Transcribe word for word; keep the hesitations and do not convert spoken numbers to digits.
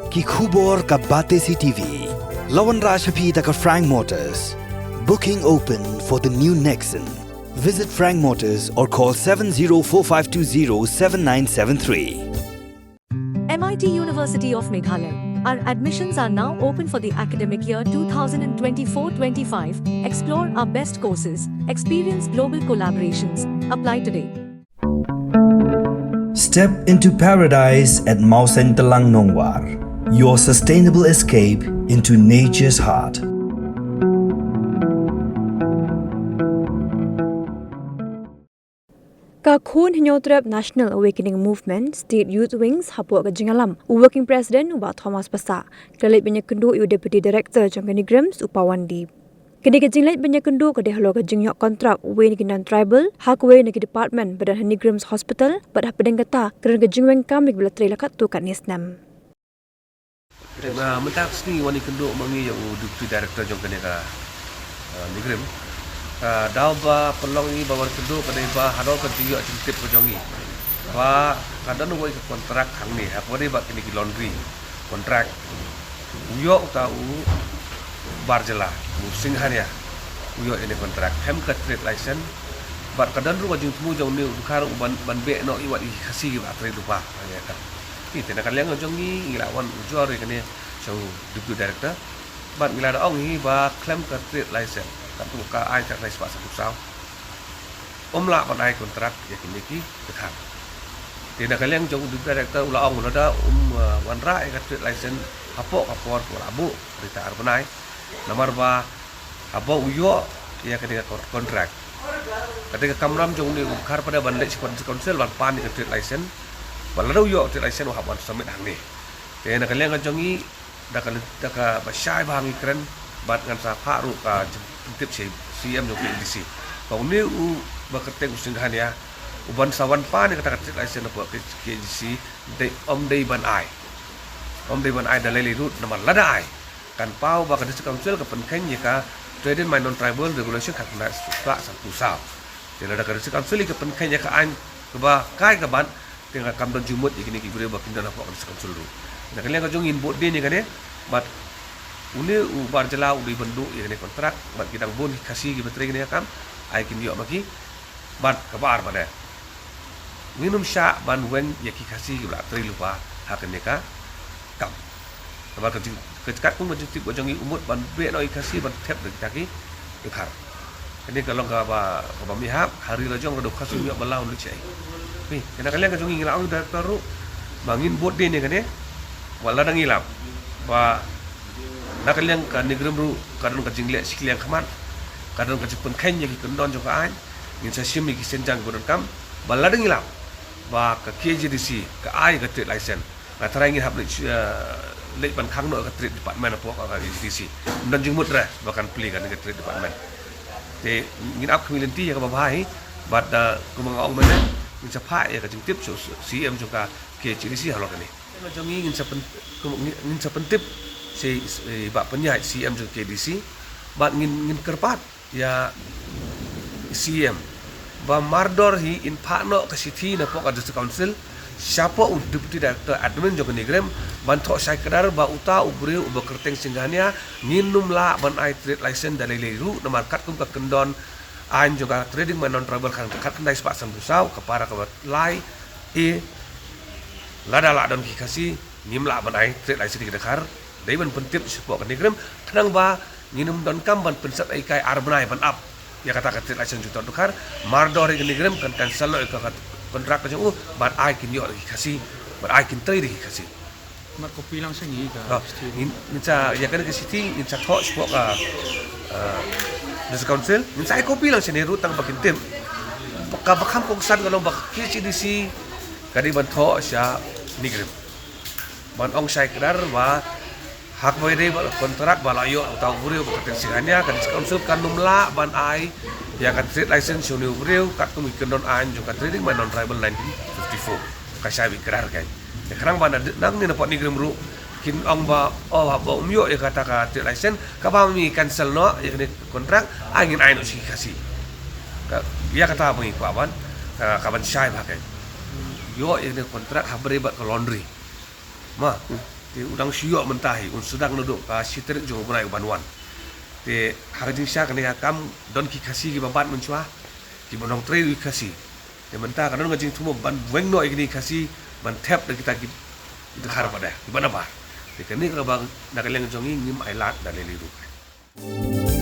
Ki khubor ka Batesi T V. La wanrah sha phi da ka Frank Motors. Booking open for the new Nexon. Visit Frank Motors or call seven zero four five two zero seven nine seven three. M I T University of Meghalaya. Our admissions are now open for the academic year twenty twenty-four twenty-five. Explore our best courses, experience global collaborations. Apply today. Step into paradise at Mawsyntelang Nongwar, your sustainable escape into nature's heart. Ka Khun Hynñiewtrep National Awakening Movement State Youth Wings hapoh ka jingïalam u Working President u Bah Thomas Passah, ka la leit ban ïakynduh ïa u Deputy Director jong ka NEIGRIHMS u Pawan Dip. Kane ka jingleit ban ïakynduh ka dei halor ka jingïoh kontrak uwei na ki non-tribal ha kawei na ki department ba don ha NEIGRIHMS Hospital, bad hapdeng kata ka don ka jingweng kam ïa kiba la trei la katto katne snem. Mynta ka sngi wan ïakynduh ma ngi ïa u Deputy Director jong kane ka, eh, NEIGRIHMS. Ka daw ba pynlong ngi ba wan ïakynduh ka dei ba halor ka jingïoh jingtip ka jong ngi ba ka don uwei ka kontrak hangne ha kaba dei ba kine ki laundry kontrak. U ïoh uta u bar jylla, u Singhania, u ïoh ïa kane ka kontrak. Hem ka trade license, bad ka don ruh ka jingthmu jong une u dkhar u ban, ban beh noh ïa wat ïa ki Khasi kiba trei lypa. Te na ka liang jong ngi, ngi la wan ujor ïa kane sha u Deputy Director. Bad ngi la da ong hi ba khlem ka trade license, katto ka aiñ ka khyndai spah sanphew saw, um lah ban ai kontrak ïa kine ki dkhar. Te na ka liang jong u Deputy Director u la ong u la da um, eh, wanrah ïa ka trade license hapoh ka por ka la buh, rita ar bnai. Namar ba haba u ïoh ïa kane ka kon-, kontrak, ka dei ka kamram jong une u dkhar pat ban leit sha District Council ban pan ïa ka trade license. Bad lada u ïoh trade license u hap ban submit hangne. Te na ka liang jong ngi, da ka, da kaba shai ba ngi kren, bad ngan sa phah ruh ka jingpyntip sha u C E M jong ka K H A D C ba une u ba kyrteng u Singhania u ban sa wan pan ïa kata ka trade license hapoh ka K H A D C, dei, ym dei ban ai. Ym dei ban ai da lei lei ruh, namar lada ai, kan paw ba ka District Council ka pynkheiñ ïa ka Trading by Non-Tribal Regulation khatkhyndai spah sanphew saw. Te lada ka District Council ka pynkheiñ ïa ka aiñ kaba kai ka ban, te kam don jingmut ïa kine ki briew ba kin don hapoh ka District Council ruh. Na ka liang ka jong ngi ngin bud dien ïa kane, bad une u bar jylla u dei ban duh ïa kane ka kontrak, bad ki dang bun ki Khasi kiba trei kane ka kam, ai kin ïoh ma ki, bad kaba ar bad eh, ngin ym shah ban weng ïa ki Khasi kiba la trei lypa ha kane ka kam. Namar ka jing, ka katkum ka jingtip ka jong ngi u mut ban beh noh ïa ki Khasi ban thep da kita ki dkhar. Kane ka long kaba, kaba mihap, ha ri la jong ka dei u Khasi um ïoh ban law lut shaei. Phi, kane ka liang ka jong ngi ngi la ong da ka ruh ba ngin bud dien ïa kane, wat lada ngi lap ba na ka liang ka NEIGRIHMS ruh ka don ka jingleh shi kylliang khmat, ka don ka jingpynkheiñ ïa ki kyndon jong ka aiñ. Ngin sa shim ïa ki sienjang kiba donkam, ba lada ngi lap ba ka K H A D C ka ai ka trade license, nga tharai ngin hap leit, eh, leit ban khang noh ka trade department hapoh ka K H A D C. Ym don jingmut re ba kan plie kane ka trade department. Te ngin ap khmih lynti ïa kaba bha hi, bad, eh, kumba nga ong mynne, ngin sa phah ïa ka jingtip sha u C E M jong ka K H A D C halor kane. Jong ngi ngin sa pyn-, kum, ngin, ngin sa pyntip sha i, i Bah Pynïaid, C E M jong ka K H A D C, bad ngin, ngin kyrpad ïa i C E M ba mardor hi in phah noh ka shithi napoh ka District Council shapoh u Deputy Director Admin jong ka NEIGRIHMS ban thoh shai kdar ba uta u briew uba kyrteng Singhania ngin ym lah ban ai trade license da lei lei ruh, namar katkum ka kyndon aiñ jong ka Trading by Non-Tribal khat, khatkhyndai spah sanphew saw, ka para kaba lai A, lada lah don ki Khasi ngim lah ban ai trade license ïa ki dkhar. Dei ban pyntip shapoh ka NEIGRIHMS khnang ba ngin ym donkam ban pynset aikai ar bnai ban ap ïa kata ka trade license jong uta u dkhar. Mardor ïa ka NEIGRIHMS kan cancel noh ïa ka, ka kontrak ka jong u, bad ai kin ïoh da ki Khasi, bad ai kin trei da ki Khasi. Mat copy lang sha ngi ka, ha, shithi. Ngin, ngin sa, ïa kane ka shithi ngin sa thoh shapoh ka, eh, District Council, ngin sa ai copy lang sha ne ruh tang ba kin tip. Kaba kham kongsan ka long ba ka K H A D C ka dei ban thoh sha NEIGRIHMS ban ong shai kdar ba ha kaba ïadei bad ka kontrak ba la ïoh uta u briew uba kyrteng Singhania, ka District Council kan ym lah ban ai ïa ka trade license sha une u briew katkum ki kyndon aiñ jong ka Trading by Non-Tribal nineteen fifty-four. Ka shai beit kdar kein. Te khnang ba na, nangne napoh NEIGRIHMS ruh kin ong ba, oh, haba um ïoh ïa kata ka trade license, kaba ma ngi cancel noh ïa kane ka kontrak, ai ngin ai noh sha ki Khasi. Ka, ïa kata ba ngi kwah ban, ka, ka ban shai bha kein. Ïoh ïa kane ka kontrak ha bynta bad ka laundry. Ma. Te u dang shu ïoh mynta hi, un sdang naduh ka shi tarik jong u bnai u ban wan. Te ha ka jingshisha kane ka kam don ki Khasi kiba bat mynshuwa, kiba nongtrei ïa ki Khasi. Te mynta ka don ka jingthmu ban weng noh ïa kine ki Khasi ban thep da kita ki dkhar pat de kiba nabar. Te kane kaba na ka liang jong ngi ngim ailad da lei lei ruh.